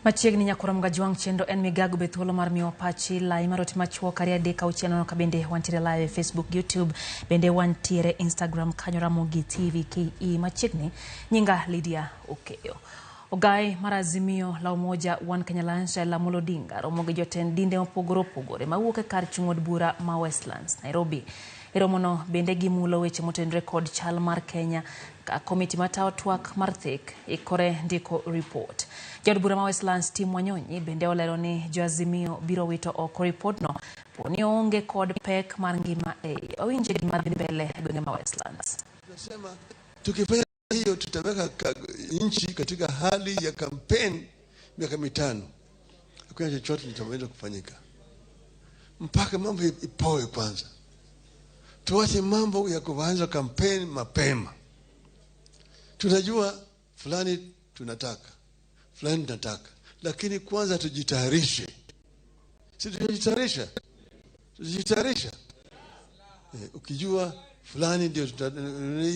Machiegni nyakora Mgajwang' chenro en migago be thuolo mar miyo pachi lai mar ote machuok 2 3 6 nono ka bende wantiere live e Facebook, YouTube, bende wantiere Instagram kanyo Ramogi TV KE. Machiegni nyinga Lydia Okeyo. Ogai mar Azimio la Umoja One Kenya Alliance Raila Amolo Odinga romo gi jotend dinde mopogore opogore mawuok e kar chung' od bura ma Westlands, Nairobi. E romono bende gimulo weche motenore kod chal mar Kenya ka komiti matayo twak mar thek ikore ndiko ripot. Jaod bura ma Westlands Tim Wanyonyi bende olero ni jo Azimio biro wito oko ripodno poni oonge kod pek mar ngima e iye. Wawinje gima dhi mbele e gwenge ma Westlands. Tunasema tukifanya hiyo tutaweka nchi katika hali ya kampeni miaka 5. Hakuna chochote litaweza kufanyika mpaka mambo ipoe kwanza. Tuache mambo ya kuanza kampeni mapema. Tunajua fulani tunataka, fulani tunataka, lakini kwanza tujitayarishe. Si tujitayarisha? Tujitayarisha. Ukijua fulani ndio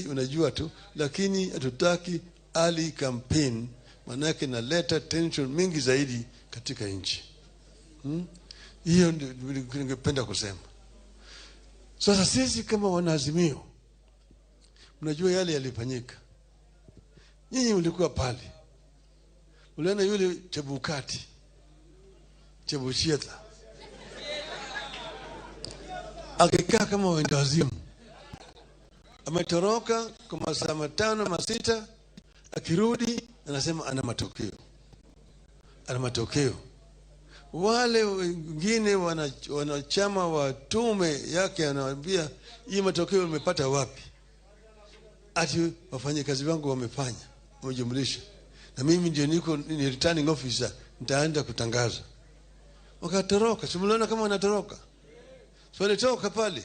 unajua tu, lakini hatutaki early campaign, manake inaleta tension mingi zaidi katika nchi. Hiyo ndio ningependa kusema. Sasa sisi kama wanaazimio, mnajua yale yalifanyika. Nyinyi mlikuwa pale, mliona yule Chebukati, Chebuchieta akikaa kama wendawazimu, ametoroka kwa masaa 5 6, akirudi anasema ana matokeo, ana matokeo. Wale wengine wanachama wa tume yake anawaambia hii matokeo umepata wapi? Ati wafanyakazi wangu wamefanya, wamejumlisha, na mimi ndio niko ni returning officer, nitaenda kutangaza. Wakatoroka. Si mliona kama wanatoroka? Si walitoka pale?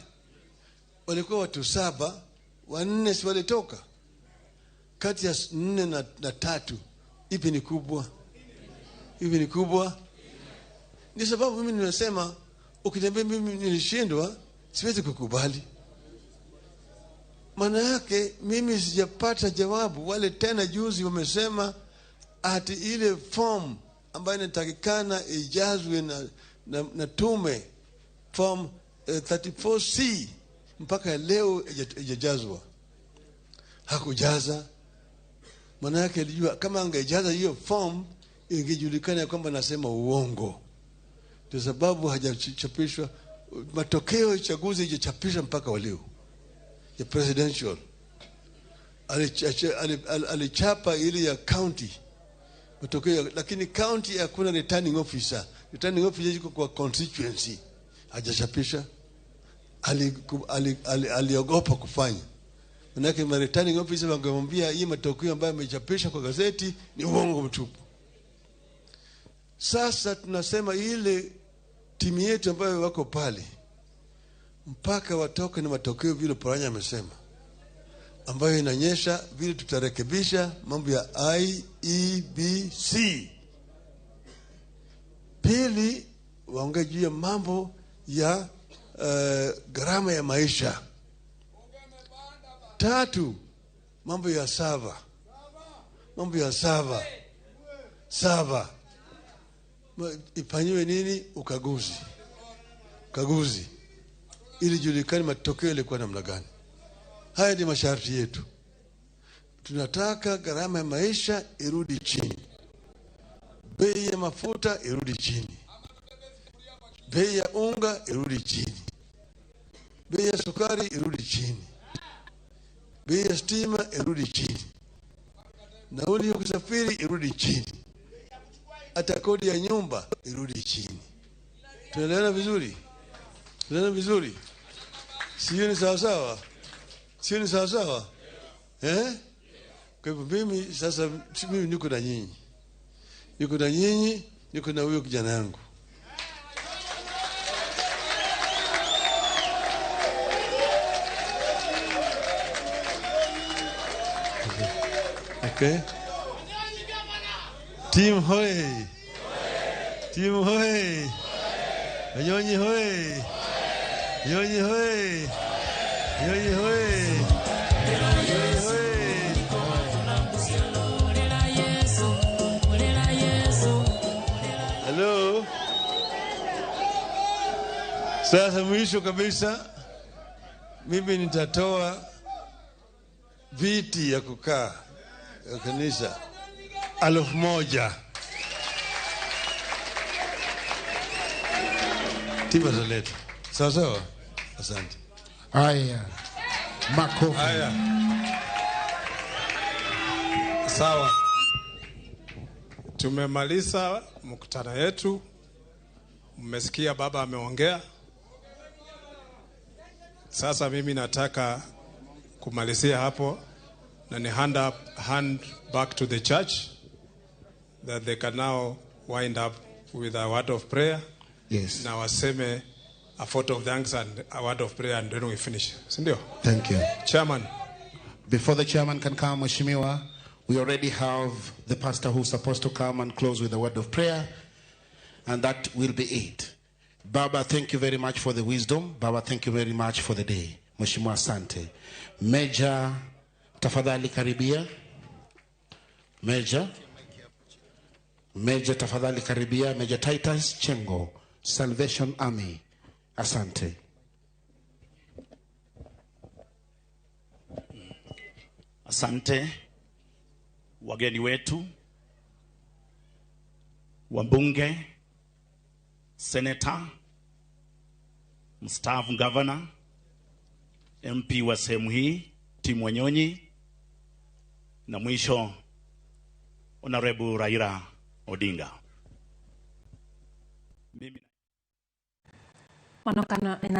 Walikuwa watu 7, 4 si walitoka? Kati ya 4 na 3, ipi ni kubwa? Ipi ni kubwa? Ni sababu mimi nimesema ukiniambia mimi nilishindwa, siwezi kukubali. Maana yake mimi sijapata jawabu. Wale tena juzi wamesema ati ile form ambayo inatakikana ijazwe na tume, form 34C, mpaka leo haijajazwa. Hakujaza. Maana yake alijua kama angejaza hiyo form ingejulikana kwamba nasema uongo. Kwa sababu hajachapishwa matokeo ya uchaguzi, haijachapishwa mpaka leo ya presidential. Alichapa ile ya county matokeo, lakini county hakuna returning officer. Returning officer yuko kwa constituency, hajachapisha. Aliogopa kufanya. Manake ma returning officer wangemwambia hii matokeo ambayo amechapisha kwa gazeti ni uongo mtupu. Sasa tunasema ile timu yetu ambayo wako pale mpaka watoke na matokeo vile Oparanya amesema, ambayo inaonyesha vile tutarekebisha mambo ya IEBC. Pili, waongee juu ya mambo ya gharama ya maisha. Tatu, mambo ya sava. Mambo ya sava. Sava. Ifanyiwe nini? Ukaguzi. Ukaguzi. Ili julikane matokeo yalikuwa namna gani. Haya ni masharti yetu. Tunataka gharama ya maisha irudi chini. Bei ya mafuta irudi chini. Bei ya unga irudi chini. Bei ya sukari irudi chini. Bei ya stima irudi chini. Nauli ya kusafiri irudi chini. Hata kodi ya nyumba irudi chini. Tunaelewana vizuri? Tunaelewana vizuri? Sio ni sawa sawa? Sio ni sawa sawa? Kwa hivyo mimi sasa, mimi niko na nyinyi. Niko na nyinyi, niko na huyo kijana yangu. Okay. Team hoi. Team hoi. Wanyonyi hoi. Wanyonyi hoi. Wanyonyi hoi. Wanyonyi hoi. Sasa mwisho kabisa, mimi nitatoa viti ya kukaa ya kanisa 1000. Tiba taleta. Sawa sawa? Asante. Haya. Makofi. Haya. Sawa. Tumemaliza mkutano yetu. Mmesikia baba ameongea. Sasa mimi nataka kumalizia hapo na ni hand back to the church that they can now wind up with a word of prayer. Yes. Na waseme a vote of thanks and a word of prayer, and then we finish. Sindio? Thank you. Chairman. Before the chairman can come, Mheshimiwa, we already have the pastor who's supposed to come and close with a word of prayer, and that will be it. Baba, thank you very much for the wisdom. Baba, thank you very much for the day. Mheshimiwa, asante. Major, tafadhali karibia. Major. Major, tafadhali karibia. Major Titus Chengo, Salvation Army. Asante. Asante wageni wetu, wabunge, senator, mstaafu governor, MP wa sehemu hii Tim Wanyonyi, na mwisho Honorable Raila Odinga. Mimi Manokano na